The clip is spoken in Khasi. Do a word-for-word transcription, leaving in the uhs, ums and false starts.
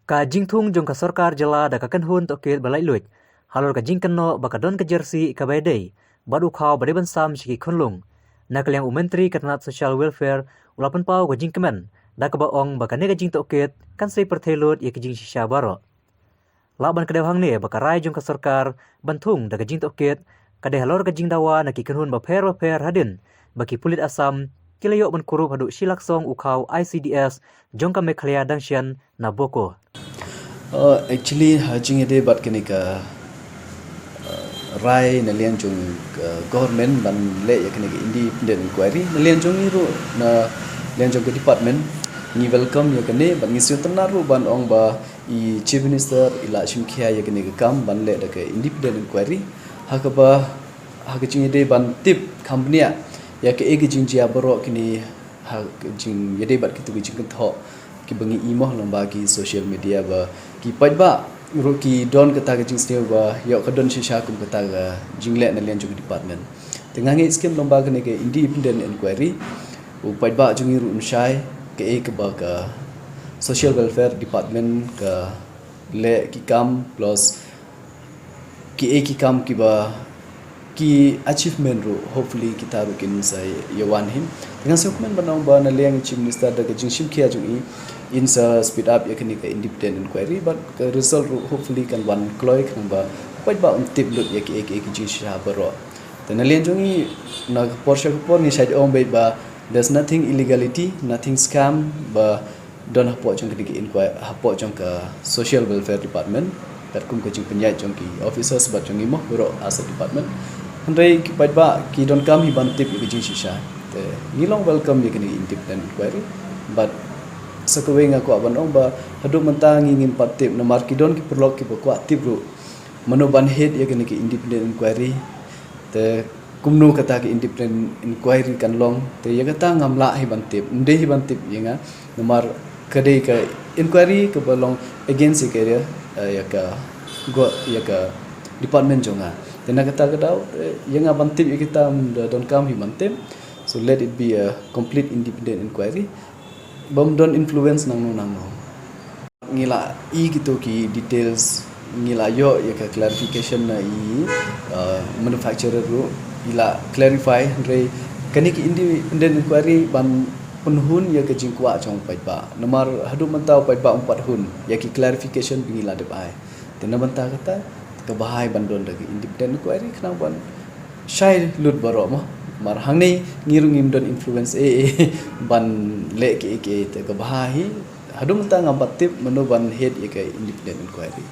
Ka jingthung jong ka sorkar jylla da ka kynhun tohkit ba laitluid halor ka jingkynnoh ba ka don ka jersey kaba ïadei bad u khaw ba dei ban sam sha ki khunlung. Na ka liang u Myntri ka tnat Social Welfare u la pynpaw ka jingkmen da kaba ong ba kane ka jingtohkit kan sa pyrthei lut ïa ka jingshisha baroh. Lah ban kdew hangne ba ka rai jong ka sorkar ban thung da ka jingtohkit ka dei halor ka jingdawa na ki kynhun bapher bapher hadien ba ki pulit Assam ki la ïoh ban kurup haduh shi lak song u khaw I C D S jong ka Meghalaya dang shen na Bokoh. Uh, actually, ha jingïadei bad kane ka, uh, rai na liang jong, uh, government ban leh ïa kane ka independent inquiry, na liang jong ngi ruh, na liang jong ka department, ngi welcome ïa kane, bad ngi sngewtynnat ruh ban ong ba i Chief Minister i la shim khia ïa kane ka kam ban leh da ka independent inquiry. Ha kaba, ha ka jingïadei ban tip kham bniah ïa kaei ka jingjia baroh kine ha ka jingïadei bad kito ki jingkynthoh kiba ngi ïoh mo lyngba ki social media ba ki paidbah ruh ki don kata ka jingsngew ba ïoh ka don shisha kum kata ka jingleh na liang jong ka department. Te nga ngeit skhem lyngba kane ka independent inquiry u paidbah jong ngi ruh un shai kaei kaba ka social welfare department ka leh ki kam plus kiei ki kam kiba ki achievement ruh, hopefully kita ruh kin sa ïa wan hi. Te nga sngewkmen ban ong ba na liang i Chief Minister da ka jingshim khia jong i in sa speed up ïa kane ka independent inquiry, bad ka result ruh hopefully kan wan kloi khnang ba paidbah un tip lut ïa kiei kiei ki jingshisha baroh. Te na liang jong i na ka por sha ka por ngi shait ong beit ba there's nothing illegality, nothing scam, ba don hapoh jong ka D K inquiry, hapoh jong ka social welfare department, katkum ka jingpynïaid jong ki officers bad jong ngi mo baroh as a department. Hynrei ki paidbah ki donkam hi ban tip ïa ka jingshisha. Te ngi long welcome ïa kane independent inquiry, bad sa kawei nga kwah ban ong ba haduh mynta ngi ngim pat tip namar ki don ki paralok kiba kwah tip ruh mano ban head ïa kane ka independent inquiry. Te kumno kata ka independent inquiry kan long, te ïa kata ngam lah hi ban tip, ym dei hi ban tip ïa nga, namar ka dei ka inquiry kaba long against ïa ka, eh, ïa ka, go, ïa ka department jong nga. Te na kata ka daw, eh, ïa nga ban tip ïa kita ym da donkam hi ban tip. So let it be a complete independent inquiry. Bym don influence nangno nangno. Ngi la i kito ki details, ngi la ïoh ïa ka clarification na i, uh, manufacturer ruh, i la clarify, hynrei kane ki independent inquiry ban pynhun ïa ka jingkwah jong u paidbah. Namar haduh mynta u paidbah um pat hun ïa ki clarification ba ngi la dep ai. Te na bynta kata, ka bha hi ban don da ka independent inquiry khnang ban shai lut baroh mo. Namar hangne ngi ruh ngim don influence eh, eh ban leh kiei kiei, te ka bha hi haduh mynta ngam pat tip mano ban head ïa ka independent inquiry.